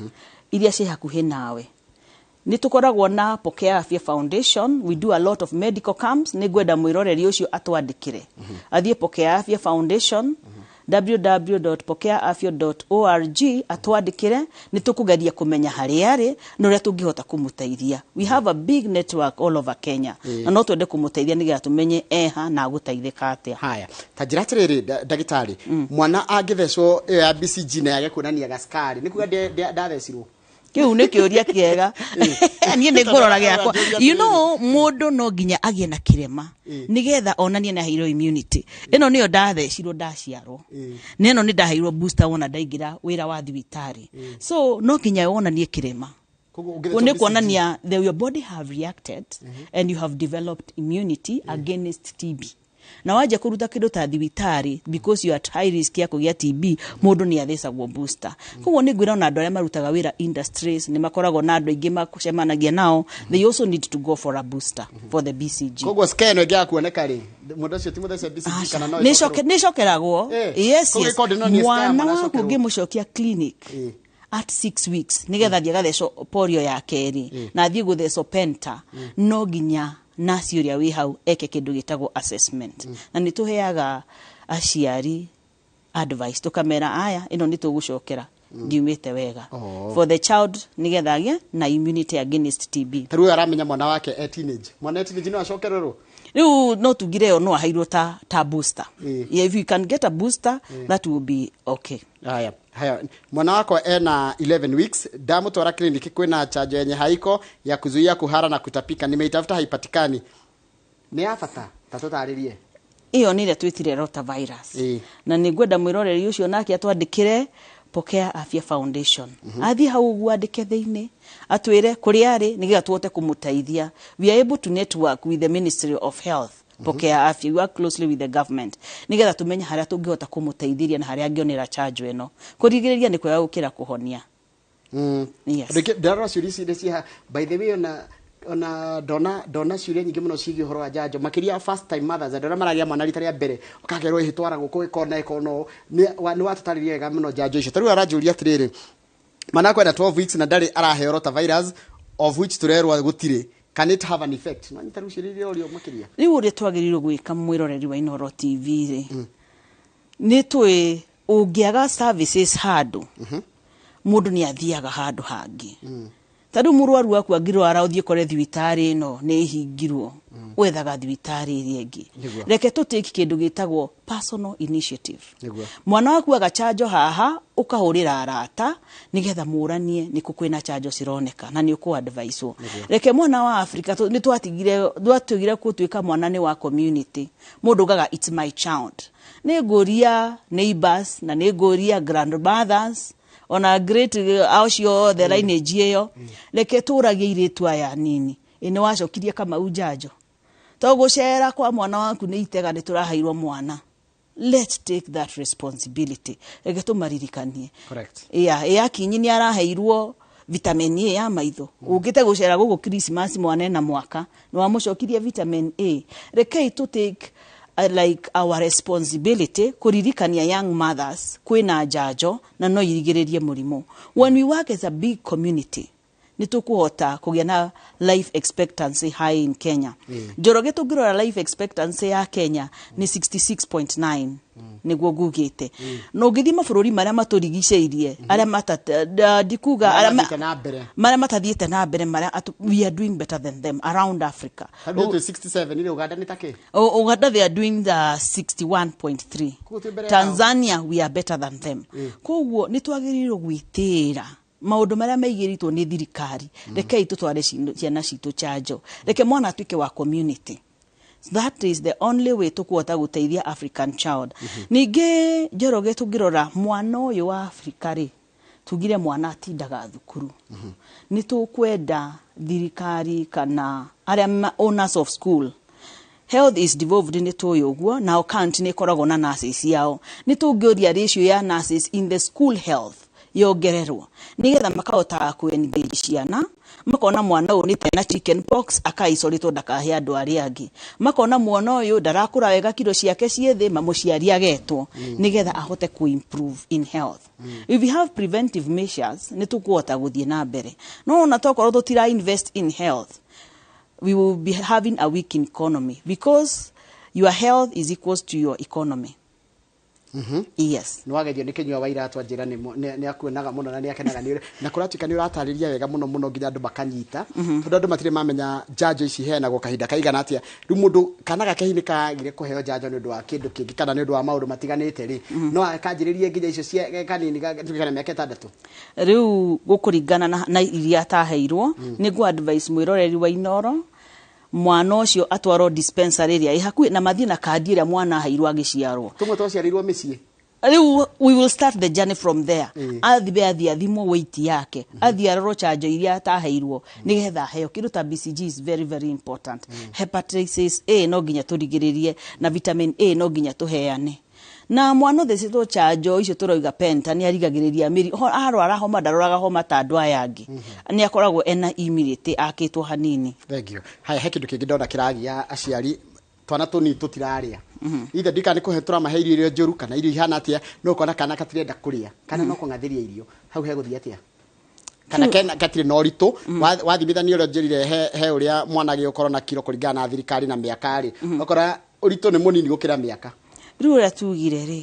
iria ciĩ hakuhĩ nawe, nĩ tũkoragwo na Pokea Afya Foundation. We do a lot of medical camps. Nĩ ngwenda mwĩroreri ũcio atwandĩkĩre, athiĩ Pokea Afya Foundation, www.pokeaafya.org, atwandĩkĩre, nĩ tũkũgeria kũmenya harĩa arĩ na ũrĩa tũngĩhota kũmũteithia. We have a big network all over Kenya na no twende kũmũteithia nĩgetha tũmenye eha na agũteithĩka atĩa. Haya, ta njĩra atĩrĩrĩ, ndagĩtarĩ, mwana angĩthecwo ĩyo ya BCG na yage kuonania gacukari, nĩ kuga ndathecirwo? Kĩu nĩ kĩũria kĩega. Niĩ nĩ ngũrora gĩakwa. Mũndũ no nginya agĩe na kĩrema nĩgetha onanie nĩ aheirwo immunity. Ĩno nĩyo ndathecirwo ndaciarwo, na ĩno nĩ ndaheirwo booster wona ndaingĩra wĩra wa thibitarĩ. So no nginya wonanie kĩrema. Koguo ũngĩthecwo nĩ BCG kuonania the your body have reacted and you have developed immunity against TB. Na wanjia kũruta kĩndũ ta thibitarĩ, because you are at high risk ya kũgĩa TB, mũndũ nĩ athecagwo booster. Koguo nĩ ngwĩra ona andũ arĩa marutaga wĩra industries nĩ makoragwo na andũ aingĩ macemanagia nao, they also need to go for a booster for the BCG. Koguo scan ĩno ĩngĩaga kuoneka rĩ, mũndũ ũcio ti mũthece BCG kana no Nĩ ĩcokeragwo. Yes. Koguo Yes. ĩkorwo ndĩno nĩ scan, Mwana mwana waku acokerwo. ũngĩmũcokia clinic at 6 weeks nigetha athiĩ agathecwo polio ya kerĩ na athiĩ gũthecwo penta, no nginya nasi ũrĩa wĩ hau eke kĩndũ gĩtagwo assessment. Na nĩ tũheaga aciari advice, tũkamera aya ĩno nĩ tũgũcokera ndiumĩte wega for the child nigetha agĩe na immunity against TB. Ta rĩu ũyũ aramenya mwana wake e teenage, mwana e teenage no acokererwo? Rĩu no tugire ĩyo no aheirwo ta booster. Yeah, if you can get a booster, that will be okay. Haya haya, mwana wakwa ena 11 weeks, ndamutwara kliniki kwina chanjo yenye haiko ya kuzuia kuhara na kutapika. Nimeitafuta, haipatikani. Nĩ ya bata ta tũtarĩrie. Ĩyo nĩ ĩrĩa twĩtire rotavirus. Na nĩ ngwenda mwĩroreri ũcio nake atwandĩkĩre Pokea Afya Foundation, athiĩ hau ũguo andĩke thĩinĩ atwĩre kũrĩa arĩ nĩgetha tũhote kũmũteithia. We are able to network with the Ministry of Health, Pokea Afya, we work closely with the government nĩgetha tũmenye harĩa tũngĩhota kũmũteithĩria na harĩa angĩonera chanjo ĩno. Kũrigĩrĩria nĩ kwega gũkĩra kũhonia. Yes. Andũ aingĩ ndarora ciũria ici nĩ ciha, by the way, ona ndona ciũria nyingĩ mũno ciĩgiĩ ũhoro wa njanjo, makĩria first time mothers, andũ arĩa maragĩa mwana rita rĩa mbere, ũkagerwo ĩhĩtwara gũkũ ĩkona ĩkona ũũ. Nĩ watũtarĩria wega mũno njanjo icio. Ta rĩu aranjũria atĩrĩrĩ, mwana wakwa ena 12 weeks na ndarĩ araheo rotavirus, of which tũrerwo gũtirĩ. Can it have an effect? No nyita rĩu ciũria iria ũrio makĩria. Rĩu ũrĩa twagĩrĩirwo gwĩka, mwĩroreri wa Inooro TV rĩ, nĩ tũĩ ũngĩaga services handũ, mũndũ nĩ athiaga handũ hangĩ. Ta rĩu mũrwaru waku angĩrwara, ũthiĩ kore thibitarĩ ĩno nĩ ĩhingirwo, wethaga thibitarĩ ĩrĩa ĩngĩ. Reke tũtake kĩndũ gĩtagwo personal initiative. Mwana waku agachanjo haha, ũkahũrĩra arata nĩgetha mũranie nĩkũ kwĩna chanjo cironeka na nĩ ũkũ-adviswo. Reke mwana wa Africa nĩ twatigire gũtuĩka mwana nĩ wa community. Mũndũ ugaga, "It's my child, nĩ ngũria neighbors na nĩ ngũria grandmothers ona great acio othe lineage ĩyo." Reke tũragie airĩtu aya nini, ĩ nĩ wacokirie Kamau njanjo? To gũcera kwa mwana waku nĩ itega nĩ tũraheirwo mwana. Let's take that responsibility. Reke tũmaririkanie. Yeah, ĩ akinyi nĩ araheirwo vitamin A ya maitho? Ũngĩte gũcera gũkũ Christmas, mwana ena mwaka, nĩ wamũcokirie vitamin A? Rekei to take like our responsibility kũririkania young mothers kwĩna njanjo na no irigĩrĩrie mũrimũ. When we work as a big community, nĩ tũkũhota kũgĩa na life expectancy high in Kenya. Njoroge, tũngĩrora life expectancy ya Kenya nĩ 66.9, nĩguo ngugĩte, na ũngĩthiĩ mabũrũri marĩa matũrigicĩirie, arĩa ndikuga Marĩa arĩa mathiĩte na mbere. Marĩa matathiĩte na mbere, marĩa we are doing better than them around Africa. Tarĩu twĩ 67 rĩ, Uganda nĩ takĩ? Uganda, they are doing the 61.3. Koguo twĩ mbere yao. Tanzania, we are better than them. Koguo nĩ twagĩrĩirwo gwĩtĩĩra maũndũ marĩa maigĩrĩtwo nĩ thirikari. Rekei tũtware ciana citũ chanjo. Reke mwana atuĩke wa community. That is the only way tũkũhota gũteithia African child. Ningĩ Njoroge, tũngĩrora mwana ũyũ wa Afrika rĩ, tugire mwana atindaga thukuru, nĩ tũkwenda thirikari kana arĩa owners of school, health is devolved, nĩ tũĩ ũguo, nao county nĩ ĩkoragwo na nurses yao. Nĩ tũngĩũria ratio ya nurses in the school health yongererwo nĩgetha makahotaga ku engage ciana, makona mwana ũyũ nĩ tena chicken pox, akaicoritwo ndakahe andũ arĩa angĩ, makona mwana ũyũ ndarakũra wega, kiro ciake ciĩ thĩ, mũciari agetwo nĩgetha ahote ku improve in health. If we have preventive measures, nĩ tũkũhota gũthiĩ na mbere. No ona tokorwo tũtira invest in health, we will be having a weak economy, because your health is equals to your economy. Yes. Nĩ wagerio nĩ kĩnyua wa iratwa njĩra nĩ akuonaga mũno na nĩ akenaga nĩ na kũratuĩka nĩ ũratarĩria wega mũno mũno nginya andũ makanyita, tondũ andũ matirĩ mamenya njanjo ici iheanagwo kahinda kaigana atĩa. Rĩu mũndũ kana gake hihi nĩ kagire kũheo njanjo nĩ ũndũ wa kĩndũ kĩngĩ kana nĩ ũndũ wa maũndũ matiganĩte rĩ, no akanjĩrĩrie nginya icio cia kanini gatuĩke kana mĩaka 6? Rĩu gũkũringana na iria ataheirwo, nĩ ngũ advice mwĩroreri wa Inoro mwana ũcio atwarwo dispensary ĩrĩa ĩ hakuhĩ na mathiĩ na kandi ĩrĩa mwana aheirwo agĩciarwo. Tũmwe twaciarĩirwo mĩciĩ. Rĩu we will start the journey from there. Athibe athiĩ athimwo weight yake, athiĩ arorwo chanjo iria ataheirwo nĩgetha aheo kĩndũ ta BCG is very very important. Hepatitis A no nginya tũrigĩrĩrie, na vitamin A no nginya tũheane, na mwana ũthecetwo chanjo icio tũrauga penta nĩ arigagĩrĩria mĩri arwara homa, ndaroraga homa ta andũ aya angĩ, nĩ akoragwo ena immunity akĩtwo hanini. Thank you. Haya, he kĩndũ kĩngĩ ndona kĩragia aciari, twana tũnini tũtirarĩa. Ithe ndika nĩ kũhe tũramahe irio iria njũru kana irio ihana atĩa, no ũkona kana katirenda kũrĩa kana no kũng'athĩria irio hau, hegũthiĩ atĩa? Kana kena gatirĩ na ũritũ. Wathimithania ũrĩa njĩrire he ũrĩa mwana agĩrĩirwo gũkorwo na kiro kũringana na thirikari na mĩaka rĩ, ũkora ũritũ nĩ mũnini gũkĩra mĩaka. Rĩu ũrĩa tugire rĩ,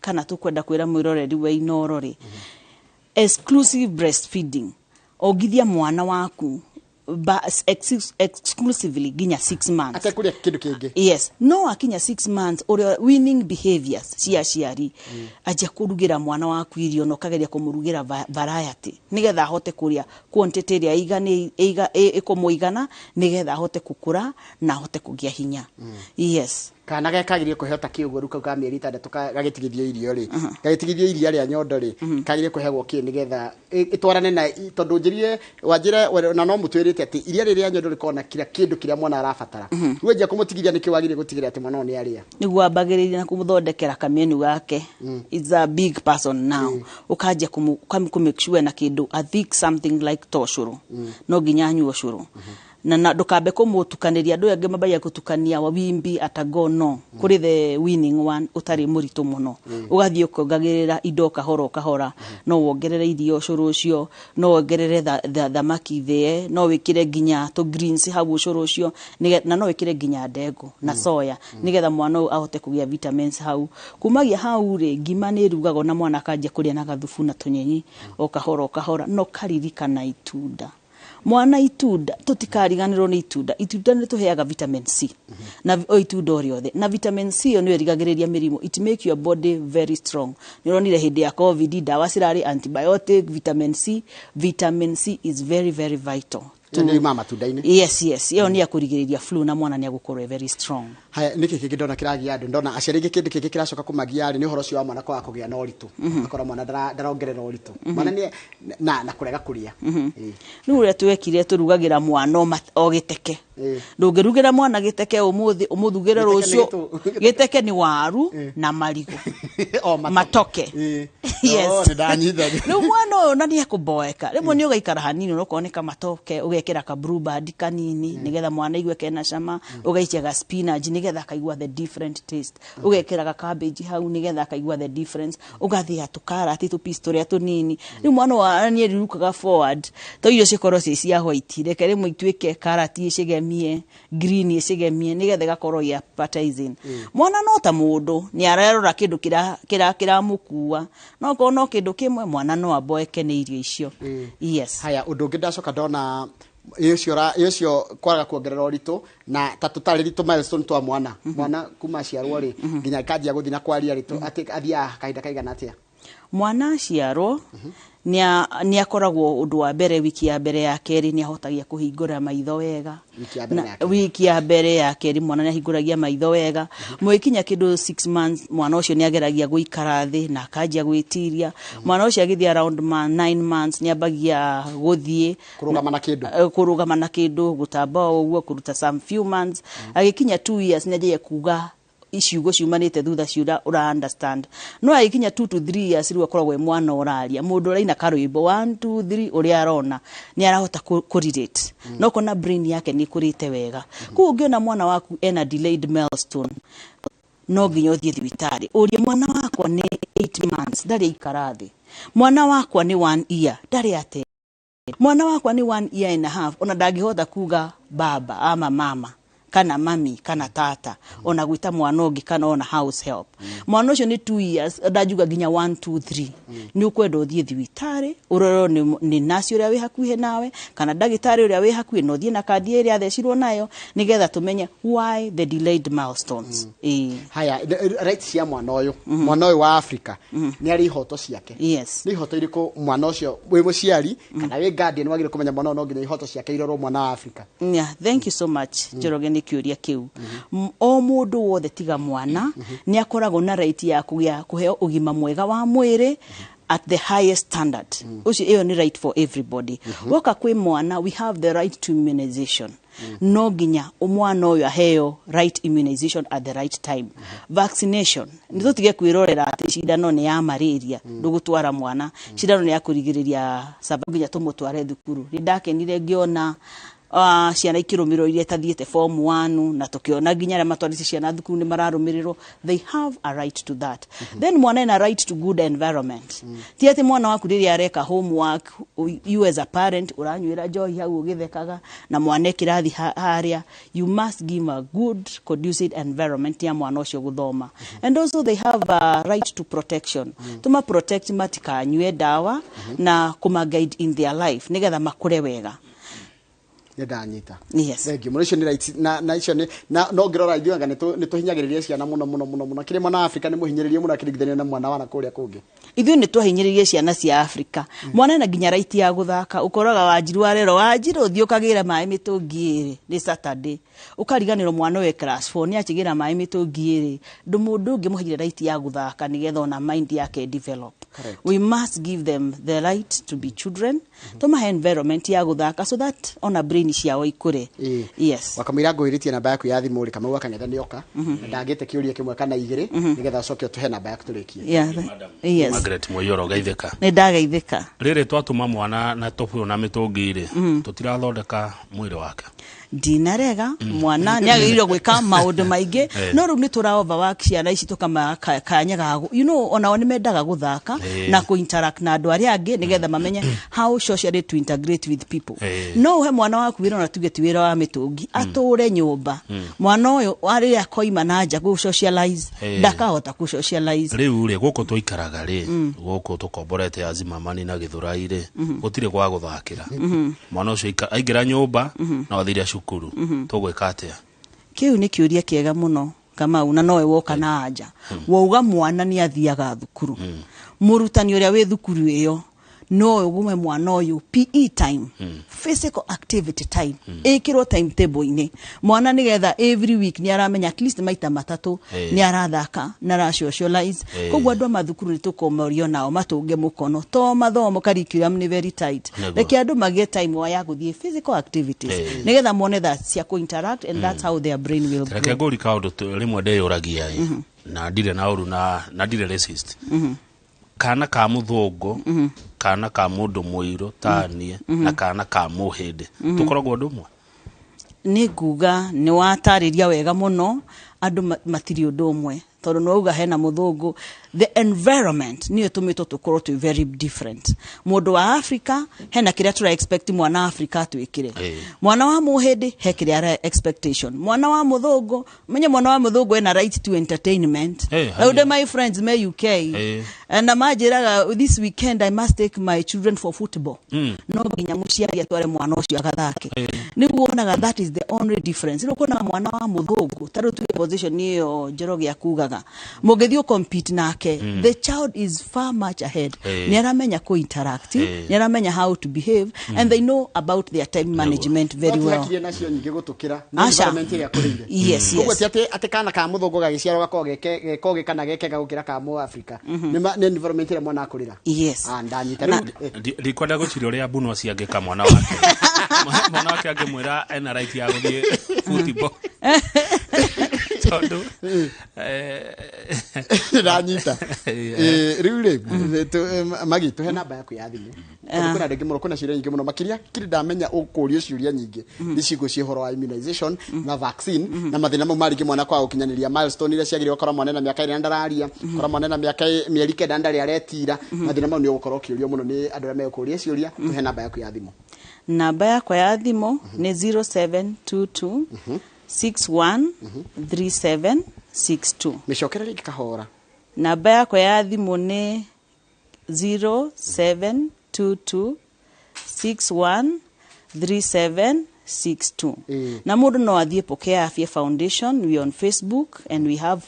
kana tũkwenda kwĩra mwĩroreri wa Inoro rĩ, exclusive breastfeeding, ongithia mwana waku exclusively nginya 6 months. Atekũrĩa kĩndũ kĩngĩ. Yes, no akinya 6 months, ũrĩa weaning behaviors cia aciari, anjia kũrugĩra mwana waku irio na ũkageria kũmũrugĩra variety nĩgetha ahote kũrĩa quantity ĩrĩa ĩkũmũigana nĩgetha ahote gũkũra na ahote kũgĩa hinya, yes. Kana gekagĩrĩire kũheo ta kĩ ũguo rĩu kau ka mĩeri 6 gagĩtigithio irio rĩ, gagĩtigithio iria rĩa nyondo rĩ, kagĩrĩire kũheagwo kĩ nĩgetha ĩtwarane na tondũ njĩrire wanjĩre na no mũtwĩrĩte atĩ iria rĩrĩa rĩa nyondo rĩkoragwo na kila kĩndũ kĩrĩa mwana arabatara. Rĩu anjia kũmũtigithia, nĩkĩ wagĩrĩire gũtigĩrĩra atĩ mwana ũyũ nĩ arĩa? Nĩguo ambagĩrĩria na kũmũthondekera kamenu gake. It's a big person now. Ũkanjia kũ make sure na kĩndũ a thick something like to ũcũrũ, no nginya anyue ũcũrũ, na ndũkambe kũmũtukanĩria. Andũ angĩ mambagia gũtukania wimbi atago, no kũrĩ the weaning one ũtarĩ mũritũ mũno, ũgathiĩ ũkĩongagĩrĩra indo kahora o kahora. No wongerere irio ũcũrũ ũcio, no wongerere thamaki thĩe, no wĩkĩre nginya tũ greens hau ũcũrũ ũcio, na no wĩkĩre nginya ndengũ na soya nĩgetha mwana ũyũ ahote kũgĩa vitamins hau. Kumagia hau rĩ, ngima nĩ ĩrugagwo na mwana akanjia kũrĩa na gathubu na tũnyenyi o kahora o kahora. No karirikana itunda, mwana itunda, tũtikariganĩrwo nĩ itunda. Itunda nĩ tũheaga vitamin C na o itunda o rĩothe, na vitamin C ĩyo nĩyo ĩrigagĩrĩria mĩrimũ. It make your body very strong. Nĩ ũronire hĩndĩ ya COVID ndawa cirarĩ antibiotic, vitamin C. Vitamin C is very very vital. Ĩyo nĩ yumaga matunda-inĩ. Yes, ĩyo nĩ ya kũrigĩrĩria flu na mwana nĩ agũkorwo e very strong. Haya, nĩkĩ kĩngĩ ndona kĩragia andũ? Ndona aciari aingĩ, kĩndũ kĩngĩ kĩracoka kũmagia rĩ, nĩ ũhoro ũcio wa mwana kwaga kũgĩa na ũritũ, akora mwana ndarongerera ũritũ, mwana nĩ na kũrega kũrĩa. Rĩu ũrĩa twekire, tũrugagĩra mwana o gĩteke. Ndũngĩrugĩra mwana gĩteke ũmũthĩ, ũmũrugĩre Gĩteke nĩ rũciũ. Gĩteke nĩ waru na marigũ. O matoke. Yes. Oh, nĩ ndanyita. Rĩu mwana ũyũ na nĩ ekũboeka, rĩmwe nĩ ũgaikara hanini onokorwo nĩ kamatoke, ũgekĩra ka Blue Band kanini nĩgetha mwana aigue kena cama, ũgaikia ga spinach nĩgetha akaigua the different taste, ũgekĩra ga cabbage hau nĩgetha akaigua the difference, ũgathĩa tũkarati tũ piece tũrĩa tũnini. Rĩu mwana wa nĩ erirukaga forward to irio cikorwo ciĩ cia white, reke rĩmwe ituĩke karati ĩcigemie, green ĩcigemie, nĩgetha ĩgakorwo ĩ appetizing. Mwana no ta mũndũ nĩ ararora kĩndũ kĩramũkua, no korwo no kĩndũ kĩmwe, mwana no aboeke nĩ irio icio, yes. Haya, ũndũ ũngĩ ndacoka ndona ĩ ũcio kwaga kuongerera ũritũ na ta tũtarĩri tũ milestone twa mwana, mwana kuma aciarwo rĩ nginya kanjia gũthiĩ na kwaria rĩ, atĩ athiaga kahinda kaigana atĩa? Mwana aciarwo nĩ akoragwo, ũndũ wa mbere, wiki ya mbere ya kerĩ nĩ ahotagia kũhingũra maitho wega. Wiki ya mbere na ya kerĩ. Wiki ya mbere ya kerĩ mwana nĩ ahingũragia maitho wega. Mũgĩkinya kĩndũ 6 months, mwana ũcio nĩ ageragia gũikara thĩ na akanjia gwĩtiria. Mwana ũcio agĩthiĩ around 9 months nĩ ambagia gũthiĩ. Kũrũgama na kĩndũ. Kũrũgama na kĩndũ, gũtamba o ũguo, kũruta some few months. Agĩkinya 2 years nĩ anjagia kuga ciugo ciumanĩte thutha ciũra ũra understand. No agĩkinya 2 to 3 years, rĩu akoragwo e mwana ũraria, mũndũ ũraina karwĩmbo 1 2 3, ũrĩa arona nĩ arahota kũ relate no kona brain yake nĩ ĩkũrĩte wega. Koguo ũngĩona mwana waku ena delayed milestone, no nginya ũthiĩ thibitarĩ ũrie, mwana wakwa nĩ 8 months ndarĩ aikara thĩ, mwana wakwa nĩ 1 year ndarĩ ate, mwana wakwa nĩ 1 year and a half ona ndangĩhota kuga baba ama mama kana mami kana tata, ona gwĩta mwana ũngĩ kana ona house help. Mwana ũcio nĩ 2 years ndanjuga nginya 1 2 3, nĩ ũkwenda ũthiĩ thibitarĩ ũrorwo nĩ nurse ũrĩa wĩ hakuhĩ nawe kana ndagĩtarĩ ũrĩa wĩ hakuhĩ, na ũthiĩ na kandi ĩrĩa athecirwo nayo nĩgetha tũmenye why the delayed milestones. Ĩĩ. Haya, right cia mwana ũyũ, mwana ũyũ wa Africa nĩ arĩ ihoto ciake. Yes. Nĩ ihoto irĩkũ mwana ũcio, wĩ mũciari kana wĩ guardian, wagĩrĩire kũmenya mwana ũyũ no nginya ihoto ciake irorwo, mwana wa Africa? Yeah, thank you so much, Njoroge, nĩ nĩ kĩũria kĩu. O mũndũ wothe tiga mwana nĩ akoragwo na right ya kũgĩa kũheo ũgima mwega wa mwĩrĩ at the highest standard. Ũcio ĩyo nĩ right for everybody. Woka kwĩ mwana, we have the right to immunization. No nginya mwana ũyũ aheo right immunization at the right time. Vaccination, nĩ tũtige kwĩrorera atĩ cindano nĩ ya malaria ndũgũtwara mwana, cindano nĩ ya kũrigĩrĩria sababu nginya tũmũtware thukuru. Nĩ ndakenire ngĩona ciana ikĩrũmĩrĩrwo iria itathiĩte form 1, na tũkĩona nginya arĩa matwarĩte ciana thukuru nĩ mararũmĩrĩrwo. They have a right to that. Then mwana ena right to good environment. Ti atĩ mwana waku rĩrĩa areka homework, you as a parent ũranywĩra njohi hau ũgĩthekaga na mwana e kĩrathi harĩa. You must give a good conducive environment ya mwana ũcio gũthoma. And also they have a right to protection. Tũma protect matikanyue ndawa na kũma guide in their life nĩgetha makũre wega. Nĩ ndanyita. Yes. Thank you mũno. Icio nĩ rights na icio nĩ na no ngĩrora ithuĩ anga nĩ tũhinyagĩrĩria ciana mũno mũno mũno mũno. Kĩrĩ mwana wa Afrika nĩ mũhinyĩrĩrie mũno akĩringithanio na mwana wa na kũrĩa kũngĩ. Ithuĩ nĩ twahinyĩrĩrie ciana cia Afrika. Mwana ena nginya right ya gũthaka. Ũkoraga Wanjiru arerwo, "Wanjiru, ũthiĩ ũkagĩre maĩ mĩtũngi ĩrĩ, nĩ Saturday." Ũkariganĩrwo mwana ũyũ e class 4 nĩ akĩgĩra maĩ mĩtũngi ĩrĩ. Mũndũ ũngĩmũheire right ya gũthaka nĩgetha ona mind yake develop. Correct. We must give them the right to be children. Tũmahe environment ya gũthaka so that ona brain ciao ikũre. Yes. Wakamũira ngũhĩrĩtie namba yaku ya thimũ rĩ, Kamau akang'etha nĩoka na ndangĩte kĩũria kĩmwe kana igĩrĩ nĩgetha acoke ũtũhe namba yaku tũrĩkie. Yeah. Yes. Margaret Mũiyũro, geithĩka. Nĩ ndageithĩka. Rĩrĩ twatũma mwana na tũbũyũ na mĩtũngi rĩ, tũtirathondeka mwĩrĩ wake? Ndinarega, mwana nĩ agĩrĩirwo gwĩka maũndũ maingĩ. No rĩu nĩ tũra overwork ciana ici, tũkamaha kanya ga onao nĩ mendaga gũthaka na kũ interact na andũ arĩa angĩ nĩgetha mamenye how socially to integrate with people. No ũhe mwana waku wĩra, ona tuge ti wĩra wa mĩtũngi, atũre nyũmba, mwana ũyũ rĩrĩa akoima na nja gũ socialize, ndakahota kũ socialize. Rĩu rĩ, gũkũ tũikaraga rĩ, gũkũ tũkomborete ya Zimamani na Gĩthũrai rĩ, gũtirĩ gwa gũthakĩra. Mwana ũcio aingĩra nyũmba no athire cukuru, tũgwĩka atĩa? Kĩu nĩ kĩũria kĩega mũno, Kamau, na nowe woka na anja wauga mwana nĩ athiaga thukuru. Mũrutani ũrĩa wĩ thukuru ĩyo no ũgume mwana ũyũ PE time, physical activity time, ĩkĩrwo timetable-inĩ mwana nĩgetha every week nĩ aramenya at least maita matatũ nĩ arathaka na ara socialize. Koguo andũ a mathukuru nĩ tũkomorio nao matũnge mũkono to mathomo, curriculum nĩ very tight. Reke andũ magĩe time wa ya gũthiĩ physical activities nĩgetha mone that cia kũ interact, and that's how their brain will Reke grow. ngũri kaũndũ rĩmwe ndĩyũragia ĩ, na ndirĩ na ũru na ndirĩ racist. Kana ka mũthũngũ, kana ka mũndũ mũirũ taniĩ na kana ka mũhĩndĩ, tũkoragwo ũndũ ũmwe? Nĩ nguga nĩ watarĩria wega mũno. Andũ matirĩ ũndũ ũmwe, tondũ nĩ wauga hena mũthũngũ, the environment nĩyo ĩtũmĩtwo tũkorwo twĩ very different. Mũndũ wa Africa hena kĩrĩa tũra expect mwana wa Africa atwĩkĩre. Mwana wa mũhĩndĩ he kĩrĩa ara expectation. Mwana wa mũthũngũ, menye mwana wa mũthũngũ ena right to entertainment. Rĩu ndĩ my friends me UK na manjĩraga, "This weekend I must take my children for football." No nginya mũciari atware mwana ũcio agathake. Nĩguo wonaga that is the only difference. Rĩu kuonaga mwana wa mũthũngũ, ta rĩu tuge position ĩyo Njoroge akugaga mũngĩthiĩ compete nake, the child is far much ahead. Nĩ aramenya kũ interact, nĩ aramenya how to behave, and they know about their time management very well. Hakiri nacio nyingĩ gũtũkĩra nĩ Aca. environment ĩrĩa akũrĩire. Koguo ti atĩ kana ka mũthũngũ gagĩciarwo gakoragwo gekoge kana gekega gũkĩra ka mũafrika. Nĩ environment ĩrĩa mwana akũrĩra. Yes. Ah, ndanyita rĩu. Ndikwenda gwĩciria ũrĩa Mbuno ciangĩka mwana wake, mwana wake angĩmwĩra ena right ya gũthiĩ football, tondũ Ndanyita. Rĩu rĩ, Magi, tũhe namba yaku ya thimũ, tondũ kwĩna andũ aingĩ mũno, kwĩna ciũria nyingĩ mũno makĩria kiri ndamenya ũkũrio ciũria nyingĩ nĩ ciĩguo ciĩ ũhoro wa immunization na vaccine na mathĩna mau marĩngĩ mwana kwaga gũkinyanĩria milestone iria ciagĩrĩirwo, kora mwana ena mĩaka ĩrĩ na ndararia, kora mwana ena mĩaka mĩeri 9 ndarĩ aretira. Mathĩna mau nĩ ũgũkorwo ũkĩũrio mũno nĩ andũ arĩa megũkũria ciũria. Tũhe namba yaku ya thimũ. Namba yakwa ya thimũ nĩ 0722 613762. Mĩcokere rĩngĩ kahora. Namba yakwa ya thimũ nĩ 0722 613762. Na mũndũ no athiĩ Pokea Afya Foundation, we on Facebook and we have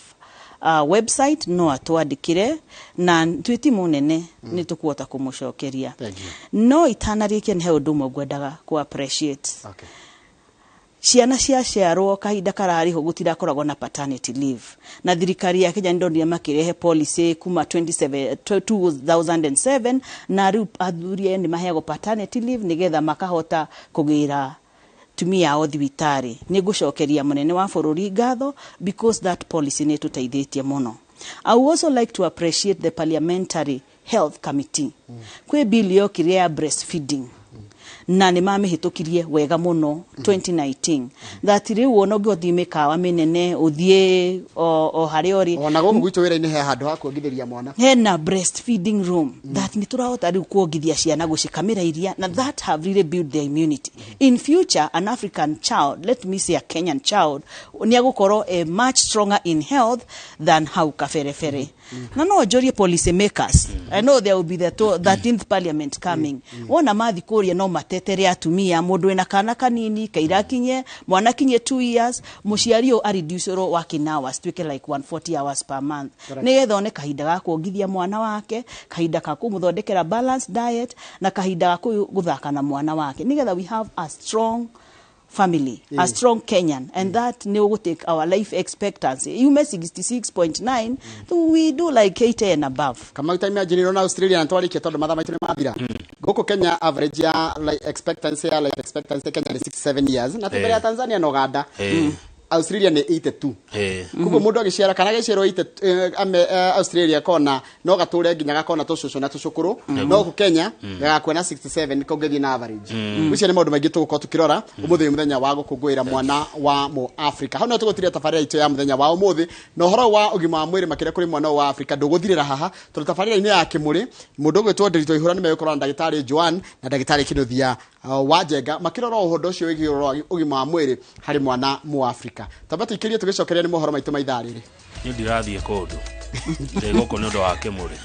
a website, no atwandĩkĩre na twĩ timu nene nĩ tũkũhota kũmũcokeria. Thank you. No itanarĩkia, nĩ he ũndũ ũmwe ngwendaga kũ appreciate. Ciana ciaciarwo kahinda kararĩho gũtirakoragwo na paternity leave, na thirikari ya Kenya nĩndonire makĩrehe policy kuma 27 2007, na rĩu athuri aya nĩ maheagwo paternity leave nĩgetha makahota kũgĩra tumia ao thibitarĩ. Nĩ ngũcokeria mũnene wa bũrũri ngatho because that policy nĩ ĩtũteithĩtie mũno. I would also like to appreciate the Parliamentary Health Committee. Kwĩ bill yokire ya breastfeeding na nĩ mamĩhĩtũkirie wega mũno 2019, that rĩu ona ũngĩhothiĩ mĩkawa mĩnene, ũthiĩ o harĩa ũrĩ, Ona gũkũ gwitũ wĩra-inĩ he handũ ha kuongithĩria mwana. Hena breastfeeding room that nĩ tũrahota rĩu kuongithia ciana, gũcikamĩra iria, na that have really built their immunity. In future, an African child, let me say a Kenyan child, nĩ agũkorwo a much stronger in health than hau kaberebere. Na no njorie policy makers, I know there will be the 13th parliament coming, wona mathi kũria no matetere atumia, mũndũ wĩna kana kanini kaira kinye mwana kinye 2 years, mũciari ũyũ areducerwo working hours tuĩke like 140 hours per month, nĩgetha one kahinda ga kuongithia mwana wake, kahinda ka kũmũthondekera balanced diet, na kahinda ga gũthaka na mwana wake, nĩgetha we have a strong family, a strong Kenyan, and that nĩ ũgũ take our life expectancy yume 66.9 to we do like 80 and above. Kamau, ta imagine na Australia, na twarikia tondu mathaa maitu nĩ mathira. Gũkũ Kenya average ya life expectancy, ya life expectancy Kenya nĩ 67 years, na mbere ya Tanzania na Uganda. Australia nĩ 82. Koguo mũndũ agĩciara kana agĩciarwo 80 Australia kona no gatũre nginya gakona tũcũcũ na tũcũkũrũ, no gũkũ Kenya gagakua na 67 kũngĩthiĩ na average. Ũcio nĩ maũndũ maingĩ tũgũkorwo tũkĩrora ũmũthĩ, nĩ mũthenya wa gũkũngũĩra mwana wa mũ Africa. Hau no tũgũtiria tabarĩra itũ ya mũthenya wa ũmũthĩ na ũhoro wa ũgima wa mwĩrĩ makĩria kũrĩ mwana ũyũ wa Africa ndũgũthirĩra haha, tondũ tabarĩra-inĩ ya kĩmũrĩ mũndũ ũgwĩtwo Ndĩritũ Ihũra nĩ megũkorwo na ndagĩtarĩ Joan na ndagĩtarĩ Kĩnuthia wa Njenga makĩrora ũhoro ũcio wĩgiĩ ũhoro wa ũgima wa mwĩrĩ harĩ mwana mũ Africa. Tamba tũikĩrie tũgĩcokeria nĩ mohoro maitũ ma ithaa rĩrĩ. Niĩ ndirathiĩ kũndũ, ndĩ gũkũ nĩ ũndũ wa kĩmũrĩ.